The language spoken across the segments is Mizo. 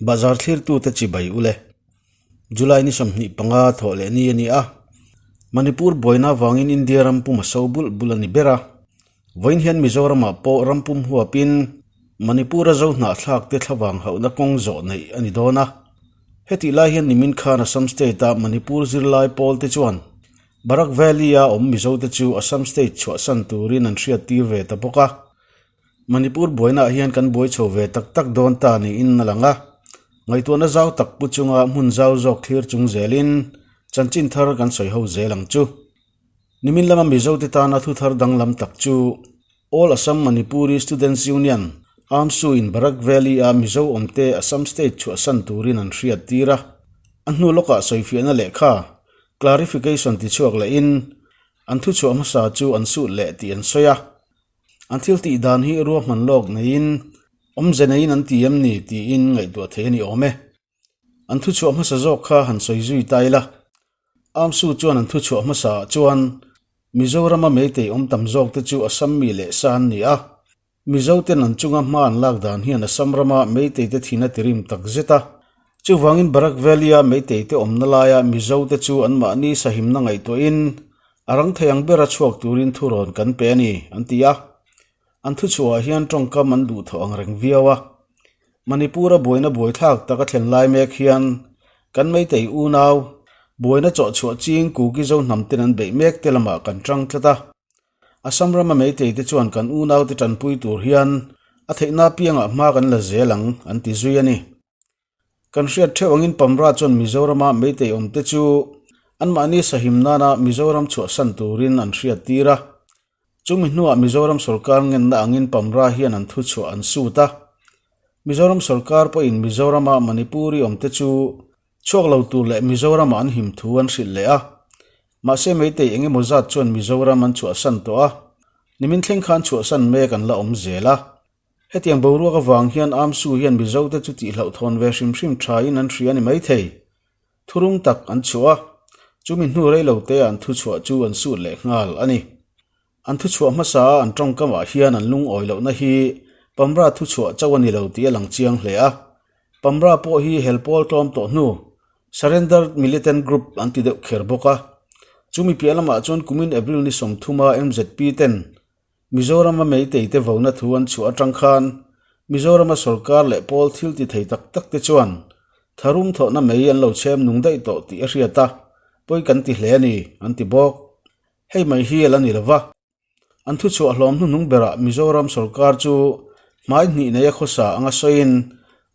Bazar thlirtute chibai ule. July ni 25 thawh leh ni a ni a. Manipur buaina avangin India ram pum a so bulh bulh a ni ber a. Vawiin hian Mizoramah pawh ram pum huapin Manipur-a zo hnahthlak te thlavang hauhna kawng zawh neih a ni dawn a. Hetih lai hian nimin khan Assam State-a Manipur zirlai pawl te chuan Barak Valley-a awm Mizote chu Assam State chhuahsan turin an hriattir ve ta bawk a. Manipur buainaah hian kan buai chho ve tak tak dawn ta niin a lang a. Ngaihtuahna zau tak pu chunga hmun zau zawk thlir chung zelin chanchin thar kan sawi ho zel ang chu. Nimin lama Mizote tana thu thar danglam tak chu All Assam Manipuri Students Union, AAMSU, in Barak Valley-a Mizo awmte Assam State chhuahsan turin an hriattir a. A hnu lawkah sawifiahna lehkha, clarification, tichhuak lehin an thuchhuah hmasa chu an sut leh tih an sawi a. An thil tih dan hi ruahman lawk neiin awmze neiin an ti em ni tiin ngaihtuah theih a ni awm e. An thuchhuah hmasa zawk kha han sawi zui ta ila. AAMSU chuan an thuchhuah hmasa ah chuan Mizorama meitei awm tam zawk te chu Assam mi leh sa an ni a. Mizo ten an chunga hma an lak dan hian Assam rama meitei te thin a ti rim tak zet a. Chuvangin Barak Valley-a meitei te awmna laia Mizo te chu anmahni sahimna ngaihtuahin A rang thei ang bera chhuak turin thurawn kan pe a ni, an ti a. An thuchhuahah hian tawngkam an duh thawh ang reng viau a. Manipur-a buaina buaithlak tak a thlen lai mek hian kan Meitei unau, buaina chawhchhuah ching Kuki Zo hnam ten an beih mek te lamah kan tang tlat a. Assam rama Meitei te chuan kan unaute tanpui tur hian a theihna apiangah hma kan la zel ang, an ti zui a ni. Kan hriat theuh angin Pamra chuan Mizorama Meitei awmte chu anmahni sahim nana Mizoram chhuahsan turin an hriattir a. Chumi hnuah Mizoram sawrkar ngenna angin Pamra hian an thuchhuah an sut a. Mizoram sawrkar pawhin Mizorama Manipuri awmte chu chhuak lo tur leh Mizorama an him thu an hrilh leh a. Mahse Meitei engemaw zat chuan Mizoram an chhuahsan tawh a. Nimin thleng khan chhuahsan mek an la awm zel a. Hetiang boruak avang hian AAMSU hian Mizote chu tihhlauhthawn ve hrim hrim thain an hria a ni maithei. Thurung tak an chhuah a, chumi hnu reilote ah an thuchhuah chu an sut leh nghal a ni. An thuchhuah hmasa a an tawngkamah hian an lungawi lohna hi Pamra thuchhuah chauh a ni lo tih a lang chiang hle a. Pamra pawh hi helpawl tlawm tawh hnu Surrendered Militant Group an ti deuh kher bawk a. Chumi piah lamah chuan kumin April ni 30 a MZP ten Mizorama Meitei te vona thu an chhuah atang khan Mizorama sorkar leh pawl thil ti thei tak tak te chuan tharum thawhna mei an lo chhem nung daih tawh tih a hriat a, pawi kan ti hle a ni, an ti bawk. Hei mai hi a la ni lova. An thuchhuah hlawm hnuhnung berah Mizoram sorkar chu hmai hnih neia khawsa anga sawiin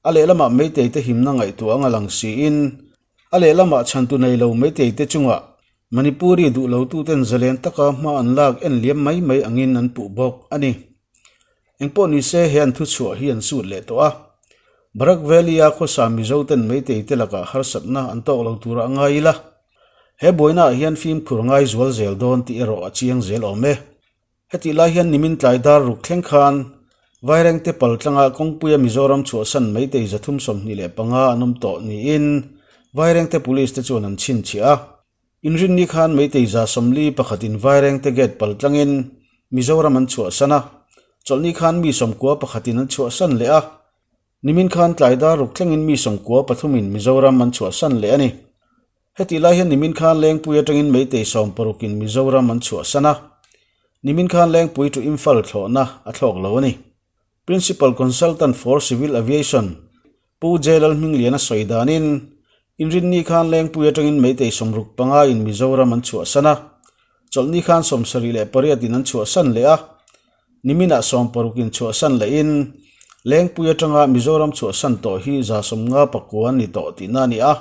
a lehlamah Meitei te himna ngaihtuah anga lang siin a lehlamah chhantu nei lo Meitei te chungah Manipuri duh lotuten zalen taka hma an lak en liam mai mai angin an puh bawk a ni. Engpawh ni se he an thuchhuah hi an sut leh tawh a. Barak Valley-a khawsa Mizoten Meitei te lakah harsatna an tawk lo tura a ngai ila. He buainaah hian fimkhur ngai zual zel dawn tih erawh a chiang zel awm e. Hetih lai hian nimin tlai dar ruk thleng khan Vairengte paltlanga kawngpuia Mizoram chhuahsan Meitei 325 an awm tawh niin Vairengte Police te chuan an chhinchhiah a. Inrinni khan Meitei 41 in Vairengte gate paltlangin Mizoram an chhuahsan a, chawlhni khan mi 91 in an chhuahsan leh a. Nimin khan tlai dar ruk thlengin mi 93 in Mizoram an chhuahsan leh a ni. Hetih lai hian nimin khan Lengpui atangin Meitei 60 in Mizoram an chhuahsan a. Nimin khan Lengpui to Imphal thlawhna a thlawk lo a ni. Principal Consultant for Civil Aviation, Pu J Lalhmingliana sawi danin, Inrinni khan Lengpui atangin Meitei 65 in Mizoram an chhuahsan a. Chawlhni khan 78 in an chhuahsan leh a. Niminah 60 in chhuahsan lehin Lengpui atanga Mizoram chhuahsan tawh hi 59 ni tawh tihna a ni a.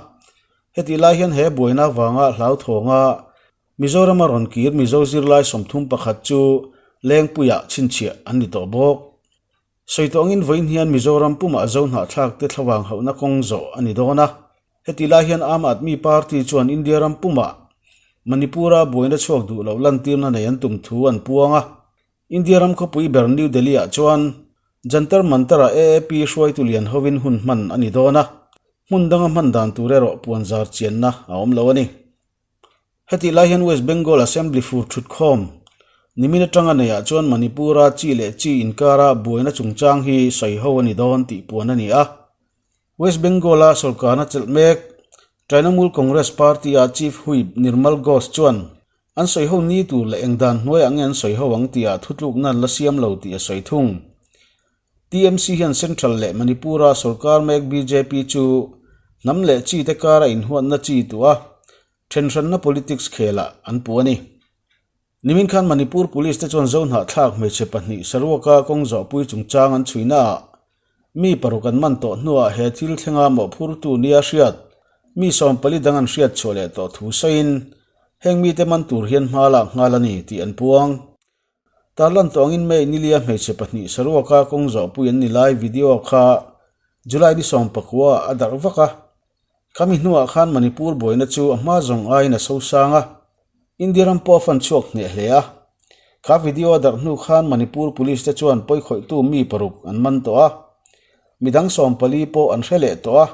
Hetih lai hian he buaina vanga hlauthawnga Mizorama rawn kir Mizo zirlai 31 chu Lengpuiah chhinchhiah an ni tawh bawk. Sawi tawh angin vawiin hian Mizoram pumah zo hnahthlak te thlavang hauhna kawng zawh a ni dawn a. Hetih lai hian Aam Aadmi Party chuan India ram pumah Manipur-a buaina chhuak duh loh lantirna nei an tum thu an puang a. India ram khawpui ber New Delhi-ah chuan Jantar Mantar-ah AAP hruaitu lian hovin hun hman a ni dawn a, hmun danga hman dan tur erawh puanzar chianna a awm lo a ni. Hetih lai hian West Bengal Assembly fur thutkhawm nimin atanga neiah chuan Manipur-a chi leh chi inkara buaina chungchang hi sawi ho a ni dawn tih puan a ni a. West Bengal-a sawrkarna chelh mek Trinamool Congress Party-a Chief Whip Nirmal Ghosh chuan an sawi ho ni tur leh eng dan hnuaiah nge an sawi ho ang tihah thutlukna an la siam lo tih a sawi thung. TMC hian Central leh Manipur-a sawrkar mek bjp chu hnam leh chi te kara inhuatna chi tuah thenhranna politics khelah an puh a ni. Nimin khan Manipur Police te chuan Zohnahthlak hmeichhe pahnih saruaka kawng zawhpui chungchang an chhuinaah mi paruk an man tawh hnuah he thil thlenga mawhphurtu nia hriat mi sawmpali dang an hriat chhuah leh tawh thu sawiin heng mite man tur hian hma lak nghal a ni tih an puang. Tarlan tawh angin May nilia hmeichhe pahnih saruaka kawng zawhpui an ni lai video kha July ni sawmpakua a darh vak a. Khami hnuah khan Manipur buaina chu a hma zawng aiin a sosang a, India ram pawh a fan chhuak hneh hle a. Kha video a darh hnu khan Manipur Police te chuan pawikhawihtu mi paruk an man tawh a, midang 14 pawh an hre leh tawh a,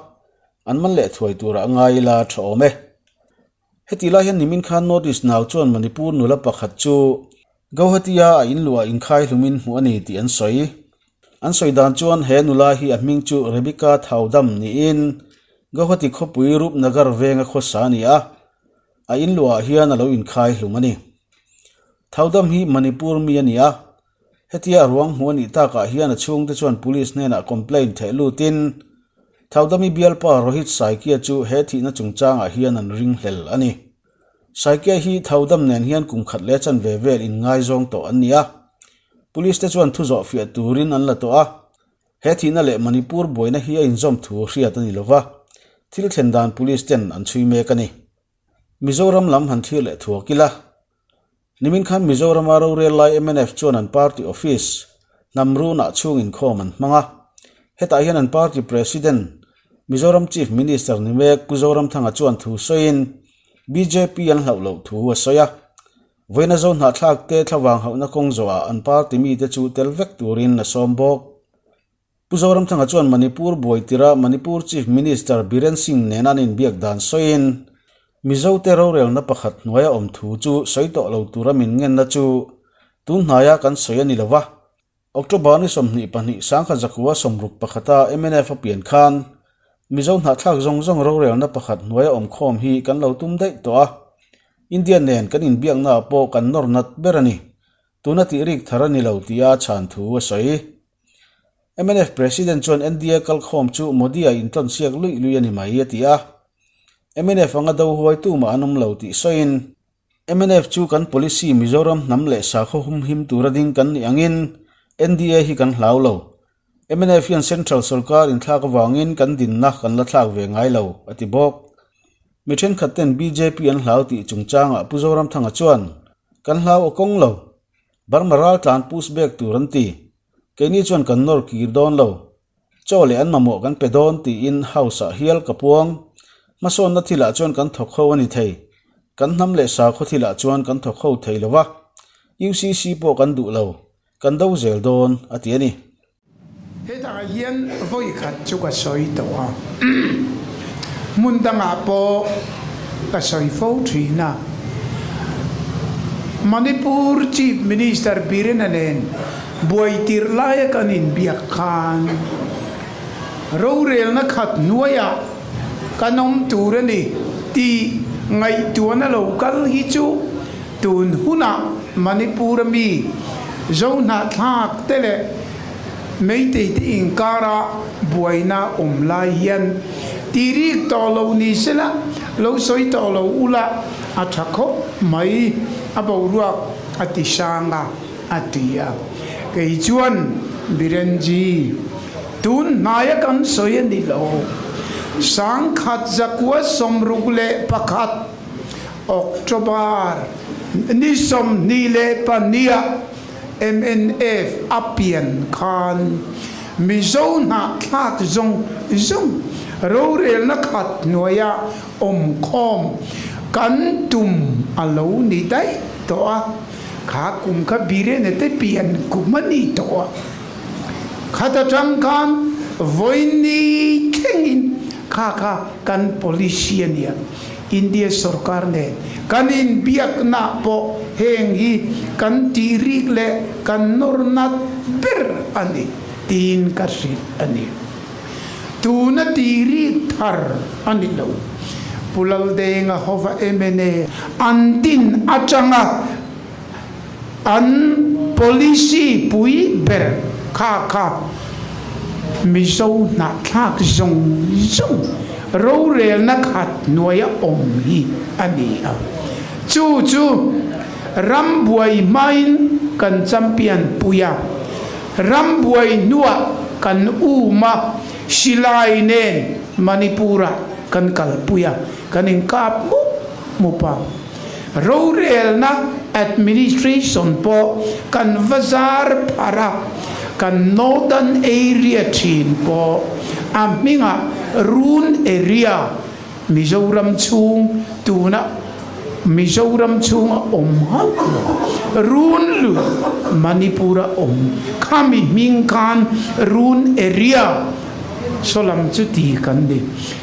an man leh thuai turah a ngai ila tha awm e. Heti lai hian nimin khan North East nau chuan Manipur nula pakhat chu Gauhati-a a inluah inkhai hlumin hmuh a ni tih an sawi. An sawi dan chuan he nula hi a hming chu Rebecca Thaudam niin Gauhati khawpui Rupnagar venga khawsa a ni a, a inluahah hian a lo inkhai hlum a ni. Thaudam hi Manipur mi a ni a, Hetia a ruang hmuh a nih takah hian a chhungte chuan police hnenah complaint theh lutin Thaudami bialpa Rohit Saikia chu he thihna chungchangah hian an ringhlel a ni. Saikia hi Thaudam nen hian kum khat leh chanve vel inngaizawng tawh an ni a, police te chuan thu zawh fiah turin an la tawh a, he thihna leh Manipur buaina hi a inzawm thu hriat a ni lova, thil thlen dan police ten an chhui mek a ni. Mizoram lam han thlir leh thuak ila. Nimin khan Mizorama rorel lai mnf chuan an party office, hnam runah chhung inkhawm an hmang a. Hetah hian an party president, Mizoram Chief Minister ni mek Pu Zoramthanga chuan thu sawiin bjp an hlauh loh thu a sawi a. Vawiina zo hnahthlak te thlavang hauhna kawng zawhah an party mite chu tel vek turin a sawm bawk. Pu Zoramthanga chuan Manipur buai tirah Manipur Chief Minister Biren Singh nena an inbiak dan sawiin, Mizote rorelna pakhat hnuaia awm thu chu sawi tawh lo tura min ngenna chu tun hnaia kan sawi a ni lo va. October ni 22 sangkhat zakua 61 a mnf a pian khan Mizo hnahthlak zawng zawng rorelna pakhat hnuaia awm khawm hi kan lo tum daih tawh a, India nen kan inbiaknaah pawh kan nawr nat ber a ni. Tuna tih rik thar a ni lo tia chhan thu a sawi. Mnf President chuan NDA kalkhawm chu Modi-a intlawn siak luih luih a ni mai a ti a. Mnf anga do huaitu mah an awm lo tih sawiin, mnf chu kan policy Mizoram hnam leh sakhaw humhim tura ding kan nih angin NDA hi kan hlau lo. Mnf hian Central sawrkar inthlak avangin kan dinna kan la thlak ve ngai lo, a ti bawk. Mi thenkhat ten bjp an hlau tih chungchangah Pu Zoramthanga chuan, Kan hlau a kawng lo. Burma raltlan push back tur an ti. Keini chuan kan nawr kir dawn lo. Chaw leh an mamawh kan pe dawn tiin house ah hial ka puang. Hmasawnna thilah chuan kan thawk ho a ni thei. Kan hnam leh sakhaw thilah chuan kan thawk ho thei lo va. UCC pawh kan duh lo. Kan do zel dawn a ti a ni. Hetah hian vawi khat chu ka sawi tawh a, hmun dangah pawh ka sawi fo thin a. Manipur Chief Minister Birena nen buai tirh laia kan inbiak khan rorelna khat hnuaiah kan awm tur a ni tih ngaihtuahna lo kal hi chu Tun hunah Manipur a mi Zohnahthlak te leh Meitei te inkara buaina awm lai hian ti rik tawh lo ni sela, lo sawi tawh lo ula a tha khawp mai, a boruak a ti sang a, a ti a. Kei chuan Birenji, tun hnaia kan sawi a ni lo, 1961, October ni 22 mnf a pian khan Mizo hnahthlak zawng zawng rorelna khat hnuaia awmkhawm kan tum a lo ni daih tawh a, kha kum kha Birene te pian kum a ni tawh a. Khat atang khan vawiin thlengin kha kha kan policy a nia. India sorkar nen kan inbiakna pawh heng hi kan tih rik leh kan nawr nat ber a ni tiin ka hrilh a ni. Tuna tih rik thar a ni lo. Pu Laldenga hova mna an din atanga an policy pui ber kha kha Mizo hnahthlak zawng zawng rorelna khat hnuaia awm hi a ni a. Chu chu ram buai hmain kan champion pui a, ram buai hnuah kan um a, silai nen Manipur-ah kan kalpui a, kan inkap mup mup a. Rorelna administration pawh kan va zar pharh a, kan Northern Area thin pawh a hmingah Run Area, Mizoram chhung tuna Mizoram chhunga awm hauh lo, Run lui Manipur-a awm khami hming khan Run Area saw lam chu ti kan ni.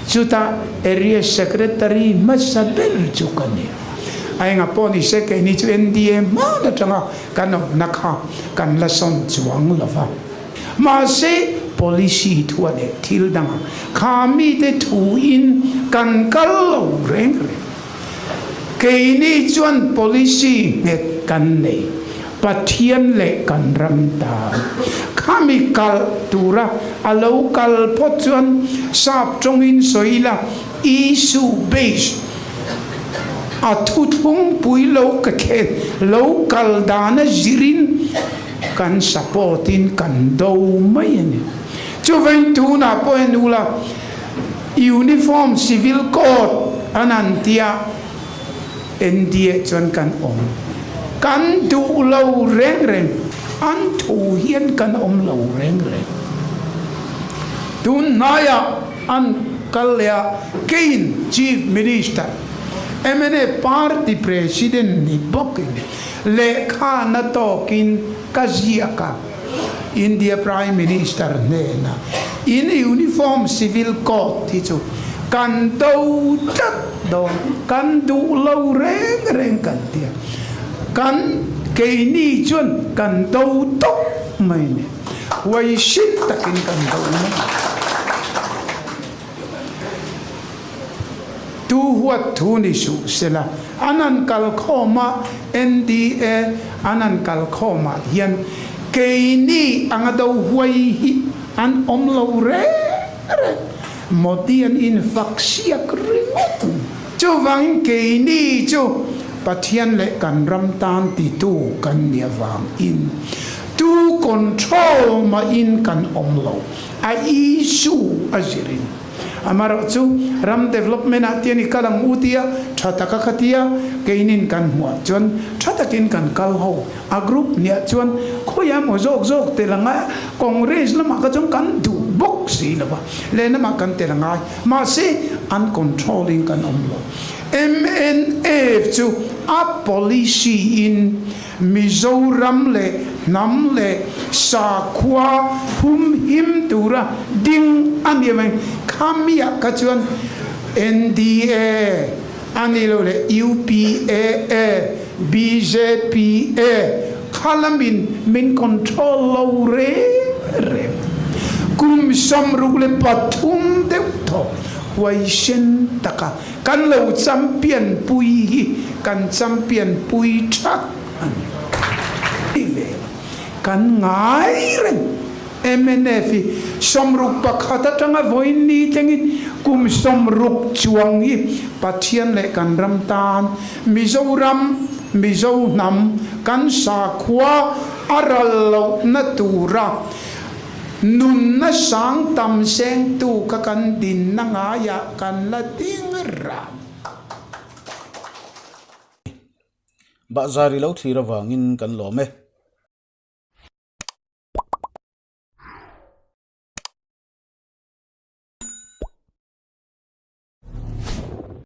Chutah Area Secretary hmasa ber chu ka ni. A enga pawh ni se keini chu NDA hman atanga kan awmna kha kan la sawn chuang lo va. Mahse policy thua leh thil danga kha mite thuin kan kal lo reng reng. Keini chuan policy nghet kan nei, Pathian leh kan ram tan. Khami kalh tura a lo kal phawt chuan sap tawngin sawi ila issue based a thuthlungpui lo ka thlen lo kal dana zirin kan support in kan do mai a ni. Chuvangin tunah pawh en ula Uniform Civil Code an han tia NDA chuan kan awm. Kan duh lo reng reng, an thu hian kan awm lo reng reng. Tun hnaiah an kal leh a, keiin Chief Minister, mnf Party President ni bawkin lehkha na tawkin ka ziak a. India Prime Minister hnena in Uniform Civil Code hi chu kan do tlat dawn, kan duh lo reng reng kan ti a, kan keini chuan kan do tawp mai a ni, huaisin takin kan do mai a ni. Tu huat thu ni suh sela, an han kal khawm a, NDA an han kal khawm ah hian keini anga do huai hi an awm lo reng reng, Modi an infak siak ringawt ang. Chuvangin keini chu Pathian leh kan ram tan titu kan ni avangin tu control mahin kan awm lo, a issue a zirin. Amaherawh chu ram development ah tian i kal ang u tia tha taka kha tia keinin kan hmuah chuan tha takin kan kal ho a group hniah chuan khawiah emaw zawk zawk tel a ngai a, Congress lamah kha chuan kan duh bawk si lo va, lehlamah kan tel a ngai mahse an control in kan awm lo. Mnf chu a policy in Mizoram leh hnam leh sakhua humhim tura ding a ni avangin khamiah kha chuan NDA a ni lo leh UPA, bjp kha lamin min control lo reng reng. Kum 63 deuh thaw huaisen taka Kan lo champion pui hi kan champion pui that a ni. Ti ve lo. Kan ngai reng. Mnf hi 61 atanga vawiin ni tlengin kum 60 chuang hi Pathian leh kan ram tan Mizoram, Mizo hnam, kan sakhua a ral lohna tura Nunna sang tam sengtu kha kan dinna ngaiah kan la ding ran. Bahzar i lo thlir avangin kan lawm e.